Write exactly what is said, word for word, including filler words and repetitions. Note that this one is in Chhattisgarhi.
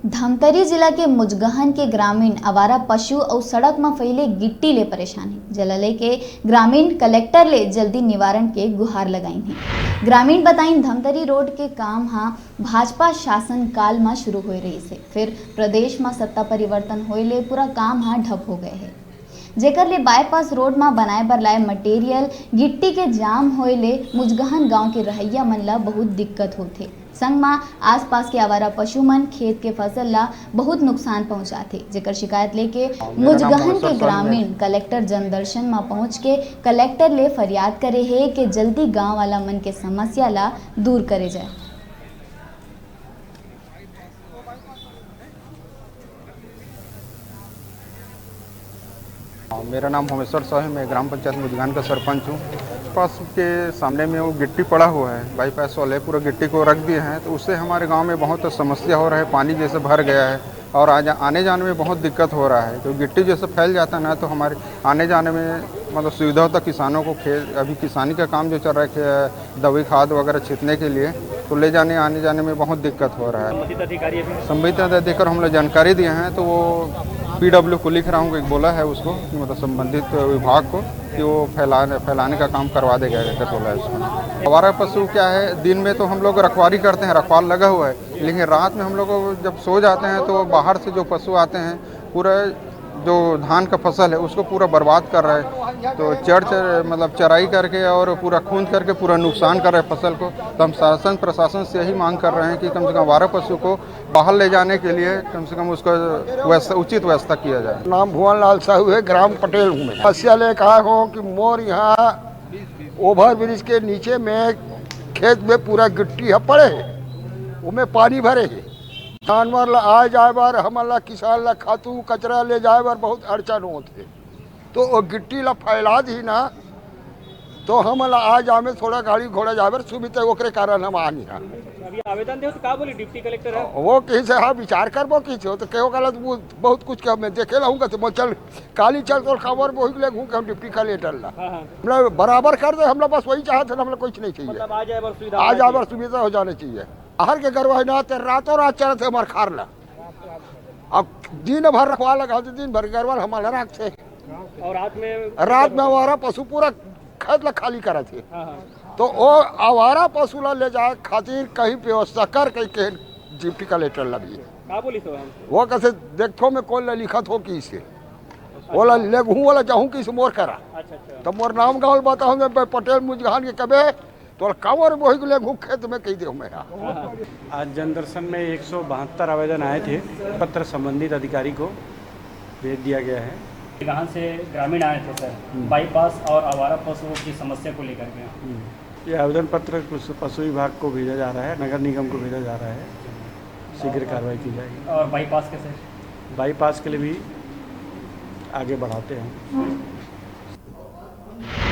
धमतरी जिला के मुजगहन के ग्रामीण आवारा पशु अउ सड़क म फैले गिट्टी ले परेशान हे, जेला लेके ग्रामीण कलेक्टर ले जल्दी निवारण के गुहार लगाइन हे। ग्रामीण बताइन, धमतरी रोड के काम ह भाजपा शासन काल म शुरू होए रहिस हे, फिर प्रदेश म सत्ता परिवर्तन होए ले पूरा काम ह ठप हो गए हे, जेकर ले बाईपास रोड म बनाए बर लाए मटेरियल गिट्टी के जाम होए ले मुजगहन गांव के रहइया मन ल बहुत दिक्कत होथे। संग म आसपास के आवारा पशु मन खेत के फसल ला बहुत नुकसान पहुंचाथे, जेकर शिकायत लेके मेरा नाम मुजगहन के मोहेश्वर सिंह है। ग्रामीण कलेक्टर जनदर्शन म पहुंच के कलेक्टर ले फरियाद करे हे कि जल्दी गांव वाला मन के समस्या ला दूर करे जाए। मेरा नाम होमेश्वर साहू है, मैं ग्राम पंचायत मुजगान का सरपंच हूँ। पास के सामने में वो गिट्टी पड़ा हुआ है, बाईपास वाले पूरा गिट्टी को रख दिए हैं, तो उससे हमारे गांव में बहुत समस्या हो रहा है। पानी जैसे भर गया है और आज आने जाने में बहुत दिक्कत हो रहा है, तो गिट्टी जैसे फैल जाता है ना, तो हमारे आने जाने में मतलब सुविधा होता किसानों को। खेत अभी किसानी का काम जो चल रहा है, खे- दवाई खाद वगैरह छींटने के लिए, तो ले जाने आने जाने में बहुत दिक्कत हो रहा है। संबंधित अधिकारी अभी संबंधित अधिकारी हम लोग जानकारी दिए हैं, तो वो पीडब्ल्यू को लिख रहा हूँ, एक बोला है उसको कि मतलब संबंधित विभाग को कि वो फैलाने फैलाने का काम करवा देगा, ऐसे बोला है उसको। आवारा पशु क्या है, दिन में तो हम लोग रखवारी करते हैं, रखवार लगा हुआ है, लेकिन रात में हम लोग जब सो जाते हैं तो बाहर से जो पशु आते हैं, पूरा जो धान का फसल है उसको पूरा बर्बाद कर रहा है। तो चर चर मतलब चराई करके और पूरा खूंद करके पूरा नुकसान कर रहा है फसल को। तो हम शासन प्रशासन से यही मांग कर रहे हैं कि कम से कम आवारा पशु को बाहर ले जाने के लिए कम से कम उसका व्यवस्था, उचित व्यवस्था किया जाए। नाम भुवन लाल साहू है, ग्राम पटेल हूँ मैं। समस्या ले कहा हो कि मोर यहाँ ओवर ब्रिज के नीचे में खेत में पूरा गिट्टी है पड़े है, उमें पानी भरे है। जानवर ला आए जाए बर, हमन ला किसान ला खातू कचरा ले जाए बर बहुत अड़चन होत है। तो वो गिट्टी ला फैला दी ना, तो हमन ला आ जाए में थोड़ा गाड़ी घोड़ा जाए बर सुविधा, ओकरे कारण हम आनी है। अभी आवेदन दे हो तो का बोली डिप्टी कलेक्टर है? वो कहीं से हाँ विचार करबो कहीं से, तो कहो गलत वो बहुत कुछ कह मैं देखे रहूँगा तो मैं चल काली चल तो खबर वही ले घूम के हम डिप्टी कलेक्टर ला हाँ हाँ हम लोग बराबर कर दे। हम लोग बस वही चाहते हैं, हम लोग कुछ नहीं चाहिए। मतलब आ जाए बर सुविधा आ होना जाए चाहिए। बर सुविधा हो जाना चाहिए। हर के गरवा ना ते रातों रात चलत है हमारे खार ला। अब दिन भर रखवा लगा तो दिन भर गरवा हमारा रखते। और रात में रात में आवारा पशु पूरा खेत ला खाली करत है। हाँ हाँ तो वो आवारा पशु ला ले जाए खातिर कहीं व्यवस्था कर कहीं के डिप्टी कलेक्टर ला भी। का बोली तो हम वो कैसे देखो में कौन ला लिखत हो कि इसे, वो ला लेगहूँ वाला जाहूँ कि इसे मोर करा। अच्छा अच्छा तो मोर नाम गाँव बताऊँ मैं पटेल मुजगहान के कबे तो कांवर वही को लेगहूँ खेत में कही दे मैं। हाँ। आज जनदर्शन में एक सौ बहत्तर आवेदन आए थे। पत्र संबंधित अधिकारी को भेज दिया गया है। यहाँ से ग्रामीण आए थे सर, बाईपास और आवारा पशुओं की समस्या को लेकर के। ये आवेदन पत्र कुछ पशु विभाग को भेजा जा रहा है, नगर निगम को भेजा जा रहा है, शीघ्र कार्रवाई की जाएगी। और बाईपास के सर? बाईपास के लिए भी आगे बढ़ाते हैं।